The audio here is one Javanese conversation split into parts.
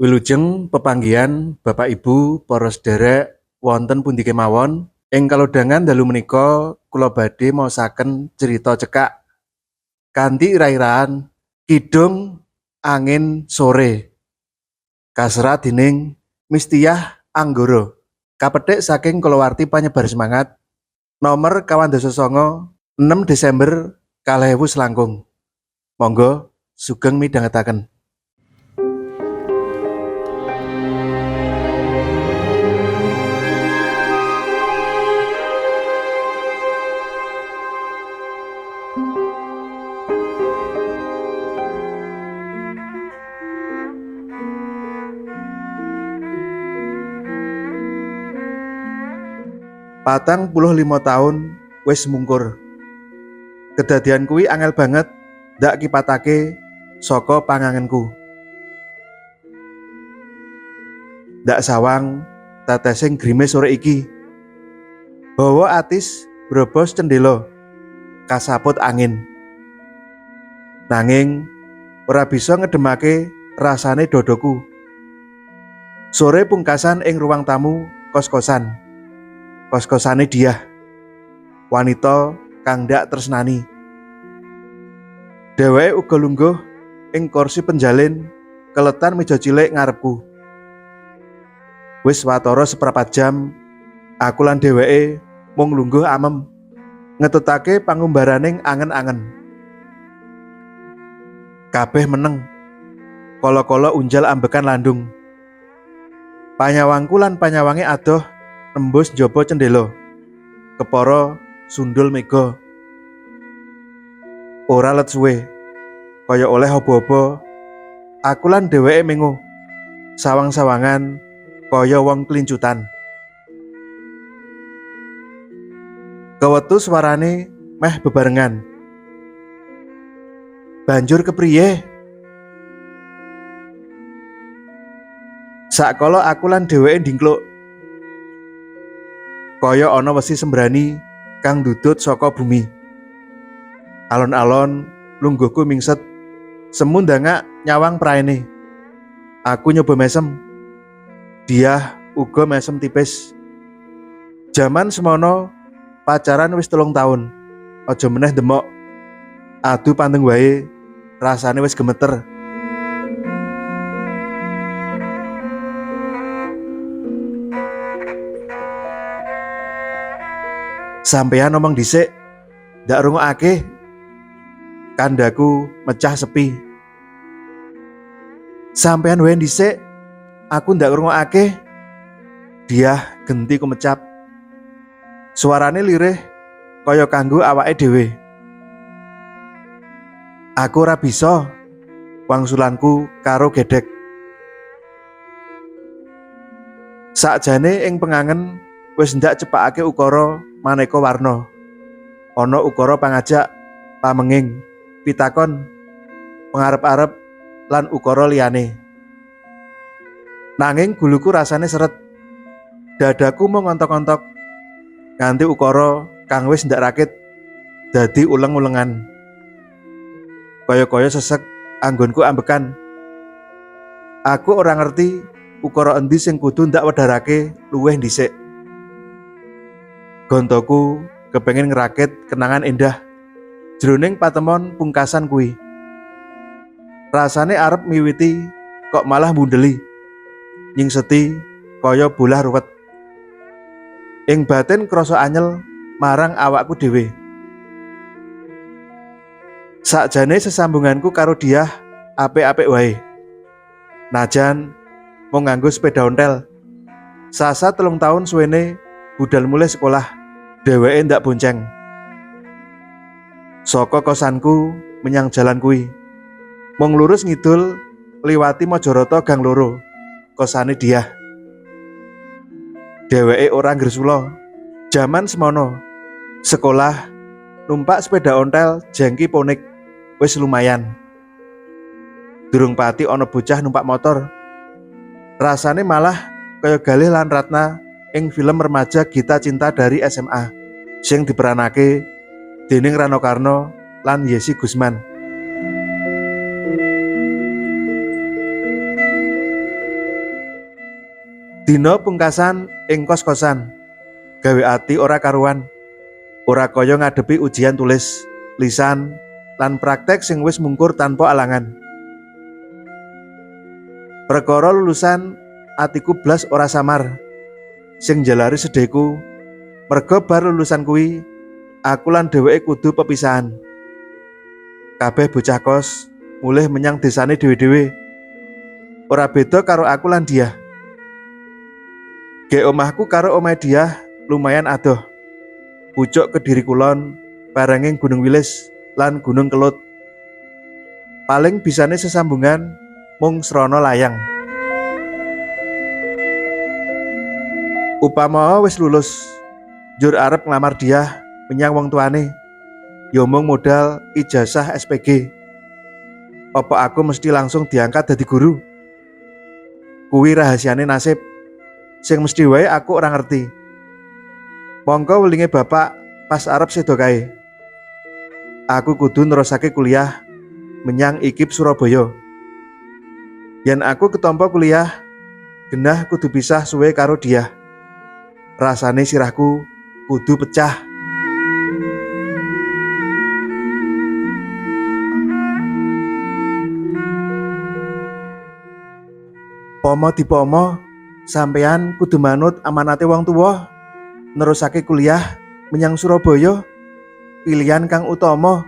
Wilujeng pepanggihan Bapak Ibu para sederek wonten pundi kemawon. Ing kalodhangan dalu menika kula badhe maosaken cerita cekak kanthi ira-iraan Kidung Angin Sore kaserat dening Mistiyah Anggara, kapethik saking kalawarti Panyebar Semangat nomor 49 6 Desember 2000 selangkung. Monggo sugeng midhangetaken. 45 taun wis mungkur. Kedadian kuwi angel banget ndak kipatake saka pangangenku. Ndak sawang tetesing grimis sore iki. Hawa atis brobos cendela kasaput angin. Nanging ora bisa ngedemake rasane dodoku. Sore pungkasan ing ruang tamu kos-kosan. Kos-kosane Diah, wanita kang ndak tresnani. Dheweke uga lungguh ing kursi penjalin keletan meja cilik ngarepku. Wis watara seprapat jam aku lan dheweke mung lungguh amem ngetutake pangumbaraning angen-angen. Kabeh meneng. Kala-kala unjal ambekan landung. Panyawangku lan panyawange adoh nembus njaba cendela. Kepara sundul mega. Ora let suwe, kaya oleh obo-obo, aku lan dheweke mengo sawang-sawangan kaya wong klincutan. Kewetu suarane meh bebarengan. Banjur kepriye? Sakala aku lan dheweke ndingkluk. Kaya ana wesi sembrani kang ndudut saka bumi. Alon-alon lungguhku mingset, semu ndangak nyawang praene. Aku nyoba mesem. Diah uga mesem tipis. Jaman semono pacaran wis 3 taun. Aja meneh demok. Adu pandeng wae rasane wis gemeter. Sampeyan ngomong dhisik, ndak rungokake. Kandaku mecah sepi. Sampeyan wae dhisik, aku ndak ngrungokake. Diah genti kumecap. Suarane lirih kaya kanggo awake dhewe. Aku ora bisa, wangsulanku karo gedhek. Sakjane ing pengangen wis ndak cepakake ukara maneka warna. Ana ukara pangajak, pamenging, pitakon, pengarep-arep lan ukara liyane. Nanging guluku rasane seret. Dadaku mung ngontok-ontok nganti ukara kang wis ndak rakit dadi uleng-ulengan. Kaya-kaya sesek anggonku ambekan. Aku ora ngerti ukara endi sing kudu ndak wedharake luwih dhisik. Gontoku kepengin ngerakit kenangan endah jroning patemon pungkasan kuwi. Rasane arep miwiti kok malah mbundeli. Nyingseti kaya bolah ruwet. Ing batin krasa anyel marang awakku dhewe. Sakjane sesambunganku karo Diah apik-apik wae. Najan mung nganggo sepeda ontel. Sasa 3 taun suwene budal mulih sekolah, dheweke ndak bonceng. Saka kosanku menyang jalan kuwi. Mung lurus ngidul liwati Mojoroto gang 2, kosane Diah. Dheweke ora ngresula. Jaman semono, sekolah numpak sepeda ontel jengki ponik wis lumayan. Durung pati ana bocah numpak motor. Rasane malah kaya Galih lan Ratna ing film remaja Gita Cinta dari SMA sing diperanake dening Rano Karno lan Yesi Gusman. Dina pungkasan ing kos-kosan, gawe ati ora karuan. Ora kaya ngadepi ujian tulis, lisan, lan praktek sing wis mungkur tanpa alangan. Perkara lulusan atiku blas ora samar. Sing njalari sedihku, merga bar lulusan kuwi, aku lan dheweke kudu pepisahan. Kabeh bocah kos mulih menyang desane dhewe-dhewe. Ora beda karo aku lan dia. Gek omahku karo omahe dia lumayan adoh. Pucuk Kediri Kulon, perenging Gunung Wilis lan Gunung Kelut. Paling bisane sesambungan mung srana layang. Upama wis lulus, njur arep nglamar dia menyang wong tuane. Ya mung modal ijazah SPG. Apa aku mesti langsung diangkat dadi guru? Kuwi rahasiane nasib. Sing mesti wae aku ora ngerti. Mongko welinge bapak pas arep sedo kae. Aku kudu nerusake kuliah menyang IKIP Surabaya. Yen aku ketompo kuliah, genah kudu pisah suwe karo dia. Rasane sirahku kudu pecah. Pomo dipomo, sampean kudu manut amanate wong tuwa. Nerusake kuliah menyang Surabaya, pilihan kang utama.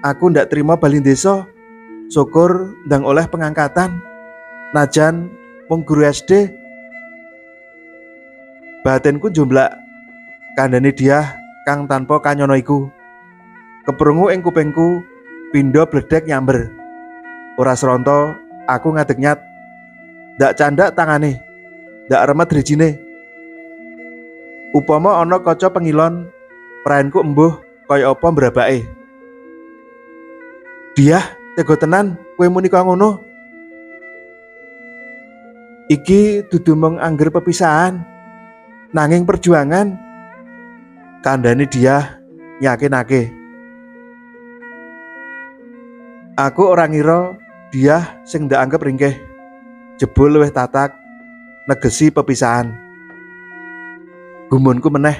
Aku ndak terima bali desa. Syukur ndang oleh pengangkatan. Najan mung guru SD. Batinku njomblak kandhane dia kang tanpa kanyono iku. Keprungu ing kupingku pindha bledek nyamber. Ora sronto aku ngadeg nyat. Ndak candak tangane, ndak remet drijine. Upama ana kaca pengilon, praenku embuh kaya apa mbrabake. Diah, tega tenan kowe muni kaya ngono. Iki dudu mung angger pepisahan, nanging perjuangan. Kandhane Diah nyakinake. Aku ora ngira Diah sing ndak anggep ringkih. Jebul luwih tatak negesi pepisahan. Gumunku meneh.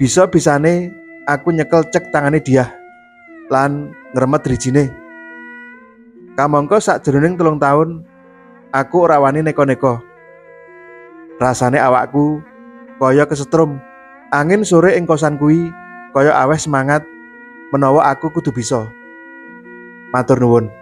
Bisa-bisane aku nyekel cek tangane Diah lan ngremet drijine. Kamangka sakjroning 3 tahun aku ora wani neko-neko. Rasane awakku kaya kesetrum. Angin sore ing kosan kuwi kaya aweh semangat menawa aku kudu bisa. Matur nuwun.